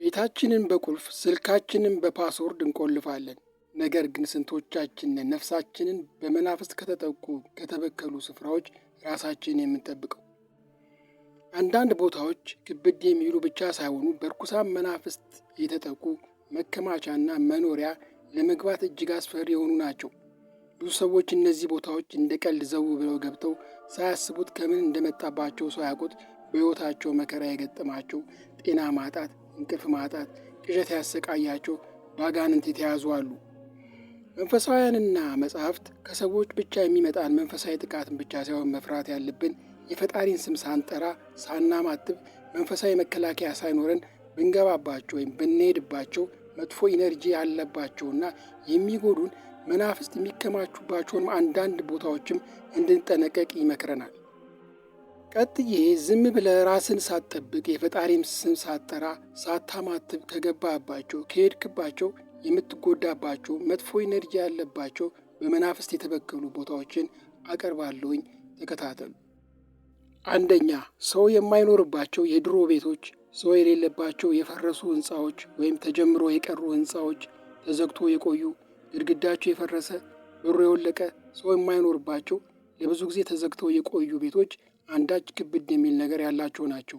ቤታችንን በቁልፍ፣ ስልካችንን በ password እንቆልፋለን። ነገር ግን ስንቶቻችንን ነፍሳችንን በመናፍስት ከተጠቁ፣ ከተበከሉ ስፍራዎች ራሳችንን የምንጠብቀው? አንዳንድ ቦታዎች ክብድ የሚሉ ብቻ ሳይሆኑ በርኩሳን መናፍስት የተጠቁ፣ መከማቻና መኖሪያ፣ ለመግባት እጅግ አስፈሪ የሆኑ ናቸው። ብዙ ሰዎች እነዚህ ቦታዎች እንደ ቀልድ ዘው ብለው ገብተው ሳያስቡት፣ ከምን እንደመጣባቸው ሳያውቁት በሕይወታቸው መከራ የገጠማቸው፣ ጤና ማጣት፣ እንቅልፍ ማጣት፣ ቅዠት ያሰቃያቸው፣ በአጋንንት የተያዙ አሉ። መንፈሳውያንና መጽሐፍት ከሰዎች ብቻ የሚመጣን መንፈሳዊ ጥቃትን ብቻ ሳይሆን መፍራት ያለብን፣ የፈጣሪን ስም ሳንጠራ፣ ሳናማትብ፣ መንፈሳዊ መከላከያ ሳይኖረን ብንገባባቸው ወይም ብንሄድባቸው መጥፎ energy ያለባቸውና የሚጎዱን መናፍስት የሚከማቹባቸውን አንዳንድ ቦታዎችም እንድንጠነቀቅ ይመክረናል። ቀጥዬ ዝም ብለህ ራስን ሳትጠብቅ፣ የፈጣሪም ስም ሳትጠራ፣ ሳታማትብ ከገባባቸው፣ ከሄድክባቸው የምትጎዳባቸው መጥፎ energy ያለባቸው በመናፍስት የተበከሉ ቦታዎችን አቀርባለሁኝ። ተከታተሉ። አንደኛ፣ ሰው የማይኖርባቸው የድሮ ቤቶች፣ ሰው የሌለባቸው የፈረሱ ህንፃዎች ወይም ተጀምሮ የቀሩ ህንፃዎች፣ ተዘግቶ የቆዩ፣ ግድግዳቸው የፈረሰ፣ በሩ የወለቀ፣ ሰው የማይኖርባቸው፣ ለብዙ ጊዜ ተዘግተው የቆዩ ቤቶች አንዳች ክብድ የሚል ነገር ያላቸው ናቸው።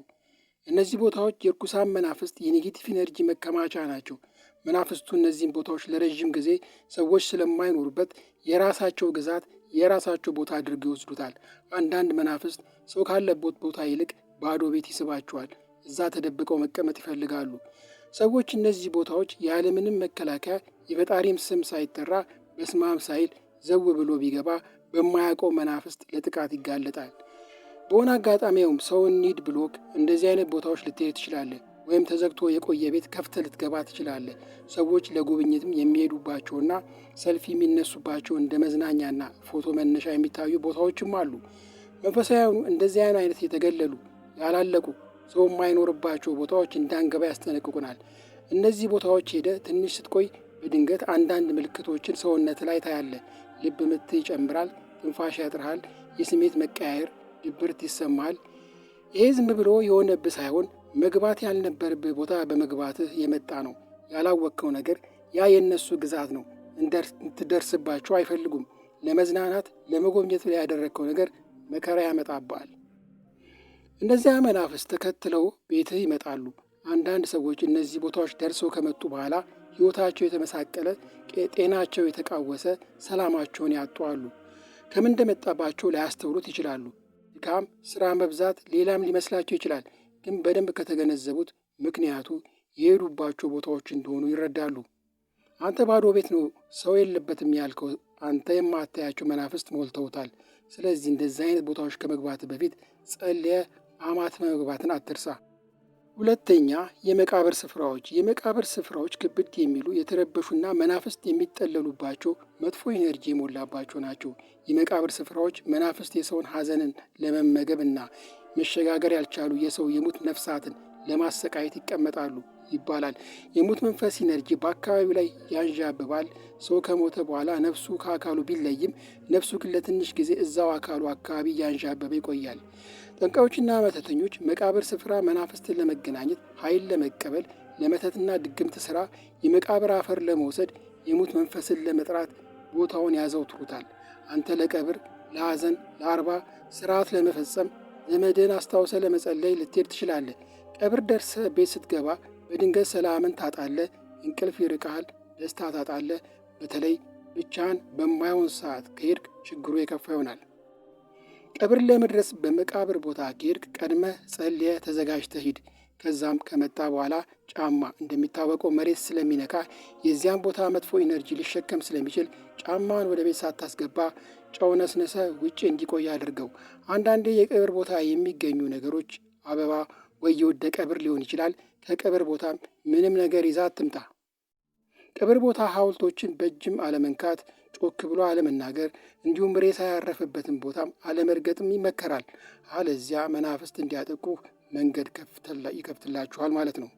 እነዚህ ቦታዎች የርኩሳን መናፍስት፣ የ negative energy መከማቻ ናቸው። መናፍስቱ እነዚህን ቦታዎች ለረዥም ጊዜ ሰዎች ስለማይኖሩበት የራሳቸው ግዛት፣ የራሳቸው ቦታ አድርገው ይወስዱታል። አንዳንድ መናፍስት ሰው ካለበት ቦታ ይልቅ ባዶ ቤት ይስባቸዋል። እዛ ተደብቀው መቀመጥ ይፈልጋሉ። ሰዎች እነዚህ ቦታዎች ያለምንም መከላከያ፣ የፈጣሪም ስም ሳይጠራ፣ በስማም ሳይል ዘው ብሎ ቢገባ በማያውቀው መናፍስት ለጥቃት ይጋለጣል። በሆነ አጋጣሚውም ሰው እንሂድ ብሎክ እንደዚህ አይነት ቦታዎች ልትሄድ ትችላለህ። ወይም ተዘግቶ የቆየ ቤት ከፍተህ ልትገባ ትችላለህ። ሰዎች ለጉብኝትም የሚሄዱባቸውና ሰልፊ የሚነሱባቸው፣ እንደ መዝናኛና ፎቶ መነሻ የሚታዩ ቦታዎችም አሉ። መንፈሳዊያኑ እንደዚህ አይነት የተገለሉ፣ ያላለቁ፣ ሰው የማይኖርባቸው ቦታዎች እንዳንገባ ያስጠነቅቁናል። እነዚህ ቦታዎች ሄደህ ትንሽ ስትቆይ በድንገት አንዳንድ ምልክቶችን ሰውነት ላይ ታያለህ። ልብ ምት ይጨምራል፣ ትንፋሽ ያጥርሃል፣ የስሜት መቀያየር፣ ድብርት ይሰማሃል። ይሄ ዝም ብሎ የሆነብህ ሳይሆን መግባት ያልነበረብህ ቦታ በመግባትህ የመጣ ነው። ያላወቅከው ነገር ያ የእነሱ ግዛት ነው። እንድትደርስባቸው አይፈልጉም። ለመዝናናት፣ ለመጎብኘት ላይ ያደረግከው ነገር መከራ ያመጣብሃል። እነዚያ መናፍስት ተከትለው ቤትህ ይመጣሉ። አንዳንድ ሰዎች እነዚህ ቦታዎች ደርሰው ከመጡ በኋላ ሕይወታቸው የተመሳቀለ፣ ጤናቸው የተቃወሰ፣ ሰላማቸውን ያጡ አሉ። ከምን እንደመጣባቸው ላያስተውሉት ይችላሉ። ድካም፣ ስራ መብዛት፣ ሌላም ሊመስላቸው ይችላል። ግን በደንብ ከተገነዘቡት ምክንያቱ የሄዱባቸው ቦታዎች እንደሆኑ ይረዳሉ። አንተ ባዶ ቤት ነው፣ ሰው የለበትም ያልከው አንተ የማታያቸው መናፍስት ሞልተውታል። ስለዚህ እንደዚህ አይነት ቦታዎች ከመግባት በፊት ጸልየህ አማትበህ መግባትን አትርሳ። ሁለተኛ፣ የመቃብር ስፍራዎች። የመቃብር ስፍራዎች ክብድ የሚሉ፣ የተረበሹና መናፍስት የሚጠለሉባቸው፣ መጥፎ energy የሞላባቸው ናቸው። የመቃብር ስፍራዎች መናፍስት የሰውን ሐዘንን ለመመገብ እና መሸጋገር ያልቻሉ የሰው የሙት ነፍሳትን ለማሰቃየት ይቀመጣሉ ይባላል። የሙት መንፈስ energy በአካባቢው ላይ ያንዣብባል። ሰው ከሞተ በኋላ ነፍሱ ከአካሉ ቢለይም ነፍሱ ግን ለትንሽ ጊዜ እዛው አካሉ አካባቢ እያንዣበበ ይቆያል። ጠንቋዮችና መተተኞች መቃብር ስፍራ መናፍስትን ለመገናኘት፣ ኃይል ለመቀበል፣ ለመተትና ድግምት ስራ፣ የመቃብር አፈር ለመውሰድ፣ የሙት መንፈስን ለመጥራት ቦታውን ያዘውትሩታል። አንተ ለቀብር፣ ለሐዘን፣ ለአርባ ስርዓት ለመፈጸም፣ ዘመድህን አስታውሰህ ለመጸለይ ልትሄድ ትችላለህ። ቀብር ደርሰህ ቤት ስትገባ በድንገት ሰላምን ታጣለህ፣ እንቅልፍ ይርቅሃል፣ ደስታ ታጣለህ። በተለይ ብቻህን በማይሆን ሰዓት ከሄድክ ችግሩ የከፋ ይሆናል። ቀብር ለመድረስ በመቃብር ቦታ ከሄድክ ቀድመህ ጸልየህ ተዘጋጅተህ ሂድ። ከዛም ከመጣ በኋላ ጫማ እንደሚታወቀው መሬት ስለሚነካ የዚያን ቦታ መጥፎ energy ሊሸከም ስለሚችል ጫማን ወደ ቤት ሳታስገባ ጨው ነስንሰህ ውጭ እንዲቆይ አድርገው። አንዳንዴ የቀብር ቦታ የሚገኙ ነገሮች አበባ ወይ የወደቀ ብር ሊሆን ይችላል። ከቀብር ቦታም ምንም ነገር ይዛ አትምጣ። ቀብር ቦታ ሐውልቶችን በእጅም አለመንካት፣ ጮክ ብሎ አለመናገር፣ እንዲሁም ሬሳ ያረፈበትን ቦታም አለመርገጥም ይመከራል። አለዚያ መናፍስት እንዲያጠቁ መንገድ ይከፍትላችኋል ማለት ነው።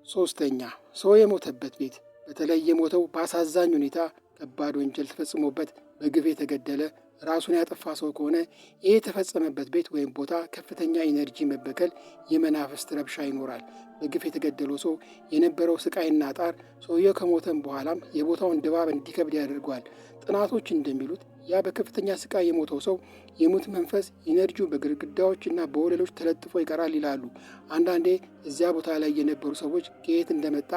ሶስተኛ፣ ሰው የሞተበት ቤት። በተለይ የሞተው በአሳዛኝ ሁኔታ፣ ከባድ ወንጀል ተፈጽሞበት፣ በግፍ የተገደለ፣ ራሱን ያጠፋ ሰው ከሆነ ይህ የተፈጸመበት ቤት ወይም ቦታ ከፍተኛ energy መበከል፣ የመናፍስት ረብሻ ይኖራል። በግፍ የተገደለው ሰው የነበረው ስቃይና ጣር ሰውየው ከሞተም በኋላም የቦታውን ድባብ እንዲከብድ ያደርገዋል። ጥናቶች እንደሚሉት ያ በከፍተኛ ስቃይ የሞተው ሰው የሙት መንፈስ energy ው በግድግዳዎች እና በወለሎች ተለጥፎ ይቀራል ይላሉ። አንዳንዴ እዚያ ቦታ ላይ የነበሩ ሰዎች ከየት እንደመጣ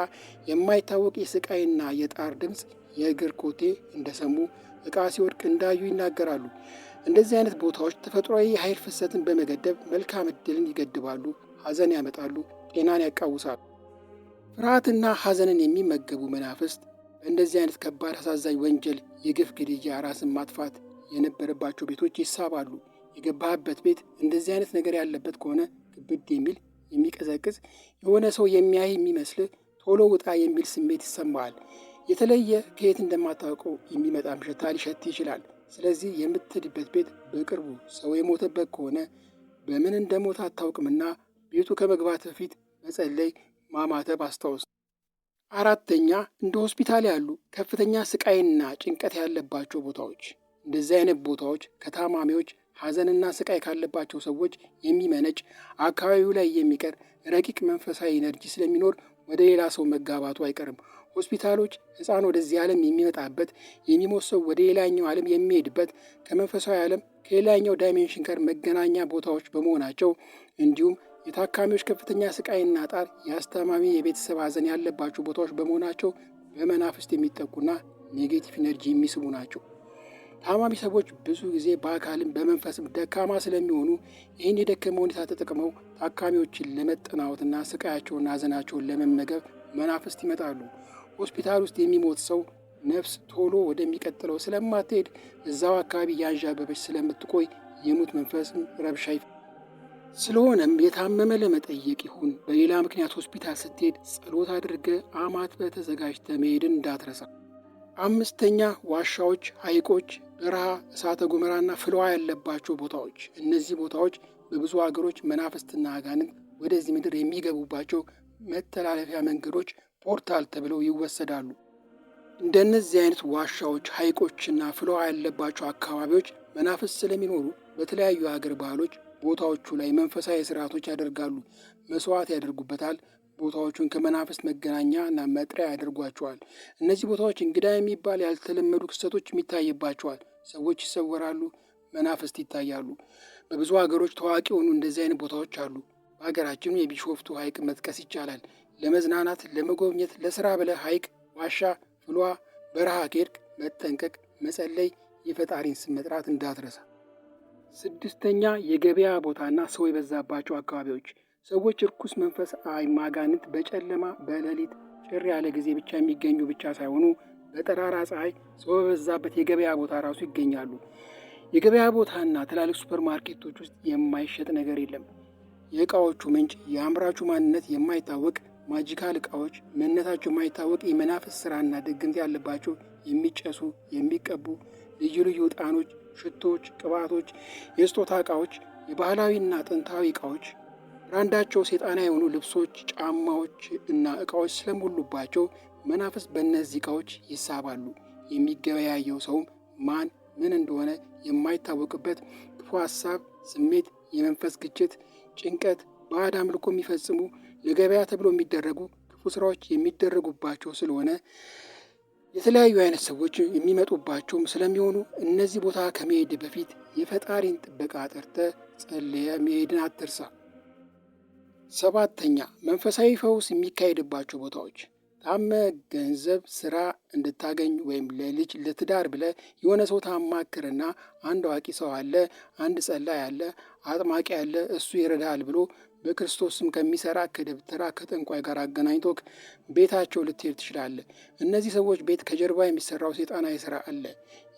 የማይታወቅ የስቃይና የጣር ድምፅ፣ የእግር ኮቴ እንደሰሙ፣ ዕቃ ሲወድቅ እንዳዩ ይናገራሉ። እንደዚህ አይነት ቦታዎች ተፈጥሯዊ የኃይል ፍሰትን በመገደብ መልካም ዕድልን ይገድባሉ፣ ሐዘን ያመጣሉ፣ ጤናን ያቃውሳሉ። ፍርሃትና ሐዘንን የሚመገቡ መናፍስት በእንደዚህ አይነት ከባድ አሳዛኝ ወንጀል፣ የግፍ ግድያ፣ ራስን ማጥፋት የነበረባቸው ቤቶች ይሳባሉ። የገባህበት ቤት እንደዚህ አይነት ነገር ያለበት ከሆነ ክብድ የሚል፣ የሚቀዘቅዝ፣ የሆነ ሰው የሚያይ የሚመስልህ፣ ቶሎ ውጣ የሚል ስሜት ይሰማሃል። የተለየ ከየት እንደማታውቀው የሚመጣም ሽታ ሊሸት ይችላል። ስለዚህ የምትሄድበት ቤት በቅርቡ ሰው የሞተበት ከሆነ በምን እንደሞተ አታውቅምና ቤቱ ከመግባት በፊት መጸለይ፣ ማማተብ አስታውስ። አራተኛ፣ እንደ ሆስፒታል ያሉ ከፍተኛ ስቃይና ጭንቀት ያለባቸው ቦታዎች። እንደዚህ አይነት ቦታዎች ከታማሚዎች፣ ሐዘንና ስቃይ ካለባቸው ሰዎች የሚመነጭ፣ አካባቢው ላይ የሚቀር ረቂቅ መንፈሳዊ energy ስለሚኖር ወደ ሌላ ሰው መጋባቱ አይቀርም። ሆስፒታሎች ሕፃን ወደዚህ ዓለም የሚመጣበት፣ የሚሞት ሰው ወደ ሌላኛው ዓለም የሚሄድበት፣ ከመንፈሳዊ ዓለም ከሌላኛው dimension ጋር መገናኛ ቦታዎች በመሆናቸው፣ እንዲሁም የታካሚዎች ከፍተኛ ስቃይና ጣር፣ የአስታማሚ የቤተሰብ ሐዘን ያለባቸው ቦታዎች በመሆናቸው በመናፍስት የሚጠቁና negative energy የሚስቡ ናቸው። ታማሚ ሰዎች ብዙ ጊዜ በአካልም በመንፈስም ደካማ ስለሚሆኑ ይህን የደከመ ሁኔታ ተጠቅመው ታካሚዎችን ለመጠናወትና ስቃያቸውና ሐዘናቸውን ለመመገብ መናፍስት ይመጣሉ። ሆስፒታል ውስጥ የሚሞት ሰው ነፍስ ቶሎ ወደሚቀጥለው ስለማትሄድ እዛው አካባቢ ያንዣበበች ስለምትቆይ የሙት መንፈስም ረብሻ። ስለሆነም የታመመ ለመጠየቅ ይሁን በሌላ ምክንያት ሆስፒታል ስትሄድ ጸሎት አድርገህ አማትበህ ተዘጋጅተህ መሄድን እንዳትረሳ። አምስተኛ፣ ዋሻዎች፣ ሐይቆች፣ በረሃ፣ እሳተ ገሞራና ፍልውሃ ያለባቸው ቦታዎች። እነዚህ ቦታዎች በብዙ አገሮች መናፍስትና አጋንንት ወደዚህ ምድር የሚገቡባቸው መተላለፊያ መንገዶች፣ portal ተብለው ይወሰዳሉ። እንደነዚህ አይነት ዋሻዎች፣ ሐይቆችና ፍልውሃ ያለባቸው አካባቢዎች መናፍስት ስለሚኖሩ በተለያዩ ሀገር ባህሎች ቦታዎቹ ላይ መንፈሳዊ ስርዓቶች ያደርጋሉ፣ መስዋዕት ያደርጉበታል። ቦታዎቹን ከመናፍስት መገናኛ እና መጥሪያ ያደርጓቸዋል። እነዚህ ቦታዎች እንግዳ የሚባል ያልተለመዱ ክስተቶች ይታይባቸዋል። ሰዎች ይሰወራሉ፣ መናፍስት ይታያሉ። በብዙ ሀገሮች ታዋቂ የሆኑ እንደዚህ አይነት ቦታዎች አሉ። በሀገራችን የቢሾፍቱ ሐይቅ መጥቀስ ይቻላል። ለመዝናናት፣ ለመጎብኘት፣ ለስራ ብለህ ሐይቅ፣ ዋሻ፣ ፍልውሃ፣ በረሃ ከሄድክ መጠንቀቅ፣ መጸለይ፣ የፈጣሪን ስም መጥራት እንዳትረሳ። ስድስተኛ፣ የገበያ ቦታና ሰው የበዛባቸው አካባቢዎች። ሰዎች እርኩስ መንፈስ አጋንንት በጨለማ፣ በሌሊት ጭር ያለ ጊዜ ብቻ የሚገኙ ብቻ ሳይሆኑ በጠራራ ፀሐይ ሰው በበዛበት የገበያ ቦታ ራሱ ይገኛሉ። የገበያ ቦታና ትላልቅ ሱፐር ማርኬቶች ውስጥ የማይሸጥ ነገር የለም። የእቃዎቹ ምንጭ፣ የአምራቹ ማንነት የማይታወቅ magical እቃዎች፣ ምንነታቸው የማይታወቅ የመናፍስት ስራና ድግምት ያለባቸው የሚጨሱ፣ የሚቀቡ ልዩ ልዩ ዕጣኖች፣ ሽቶዎች፣ ቅባቶች፣ የስጦታ እቃዎች፣ የባህላዊና ጥንታዊ እቃዎች፣ ብራንዳቸው ሴጣናዊ የሆኑ ልብሶች፣ ጫማዎች እና እቃዎች ስለሞሉባቸው መናፍስት በእነዚህ እቃዎች ይሳባሉ። የሚገበያየው ሰውም ማን ምን እንደሆነ የማይታወቅበት ክፉ ሀሳብ፣ ስሜት፣ የመንፈስ ግጭት፣ ጭንቀት፣ ባዕድ አምልኮ የሚፈጽሙ፣ ለገበያ ተብሎ የሚደረጉ ክፉ ስራዎች የሚደረጉባቸው ስለሆነ፣ የተለያዩ አይነት ሰዎች የሚመጡባቸውም ስለሚሆኑ እነዚህ ቦታ ከመሄድ በፊት የፈጣሪን ጥበቃ ጠርተህ ጸልየህ መሄድን አትርሳ። ሰባተኛ፣ መንፈሳዊ ፈውስ የሚካሄድባቸው ቦታዎች። ታመህ ገንዘብ፣ ስራ እንድታገኝ ወይም ለልጅ፣ ለትዳር ብለህ የሆነ ሰው ታማክርና አንድ አዋቂ ሰው አለ፣ አንድ ጸላይ አለ፣ አጥማቂ አለ፣ እሱ ይረዳሃል ብሎ በክርስቶስ ስም ከሚሰራ ከደብተራ፣ ከጠንቋይ ጋር አገናኝቶክ ቤታቸው ልትሄድ ትችላለህ። እነዚህ ሰዎች ቤት ከጀርባ የሚሰራው ሴጣናዊ ስራ አለ።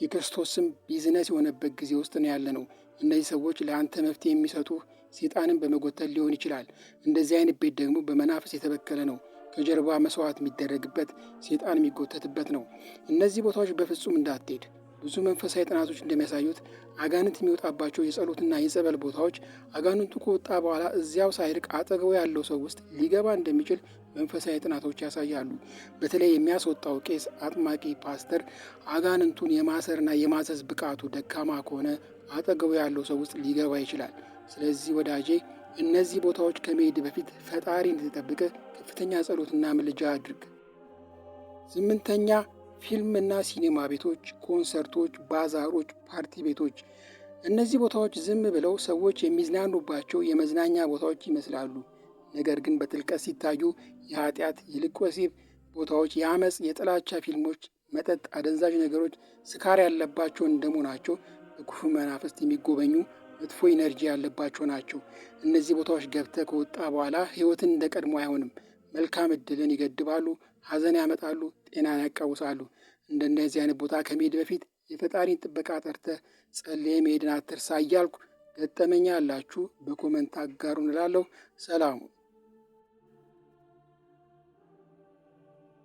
የክርስቶስ ስም ቢዝነስ የሆነበት ጊዜ ውስጥ ነው ያለነው። እነዚህ ሰዎች ለአንተ መፍትሄ የሚሰጡህ ሴጣንን በመጎተት ሊሆን ይችላል። እንደዚህ አይነት ቤት ደግሞ በመናፍስ የተበከለ ነው። ከጀርባ መስዋዕት የሚደረግበት፣ ሴጣን የሚጎተትበት ነው። እነዚህ ቦታዎች በፍጹም እንዳትሄድ። ብዙ መንፈሳዊ ጥናቶች እንደሚያሳዩት አጋንንት የሚወጣባቸው የጸሎትና የጸበል ቦታዎች አጋንንቱ ከወጣ በኋላ እዚያው ሳይርቅ አጠገቡ ያለው ሰው ውስጥ ሊገባ እንደሚችል መንፈሳዊ ጥናቶች ያሳያሉ። በተለይ የሚያስወጣው ቄስ፣ አጥማቂ፣ ፓስተር አጋንንቱን የማሰርና የማዘዝ ብቃቱ ደካማ ከሆነ አጠገቡ ያለው ሰው ውስጥ ሊገባ ይችላል። ስለዚህ ወዳጄ፣ እነዚህ ቦታዎች ከመሄድ በፊት ፈጣሪ እንድትጠብቅህ ከፍተኛ ጸሎትና ምልጃ አድርግ። ስምንተኛ፣ ፊልምና ሲኔማ ቤቶች፣ ኮንሰርቶች፣ ባዛሮች፣ ፓርቲ ቤቶች። እነዚህ ቦታዎች ዝም ብለው ሰዎች የሚዝናኑባቸው የመዝናኛ ቦታዎች ይመስላሉ። ነገር ግን በጥልቀት ሲታዩ የኃጢአት፣ የልቅ ወሲብ ቦታዎች፣ የአመፅ፣ የጥላቻ ፊልሞች፣ መጠጥ፣ አደንዛዥ ነገሮች፣ ስካር ያለባቸው እንደመሆናቸው በክፉ መናፍስት የሚጎበኙ መጥፎ energy ያለባቸው ናቸው። እነዚህ ቦታዎች ገብተህ ከወጣህ በኋላ ህይወትን እንደ ቀድሞ አይሆንም። መልካም እድልን ይገድባሉ፣ ሀዘን ያመጣሉ፣ ጤናን ያቃውሳሉ። እንደነዚህ አይነት ቦታ ከመሄድ በፊት የፈጣሪን ጥበቃ ጠርተህ ጸልየህ መሄድን አትርሳ እያልኩ፣ ገጠመኝ ያላችሁ በ comment አጋሩን እላለሁ። ሰላም።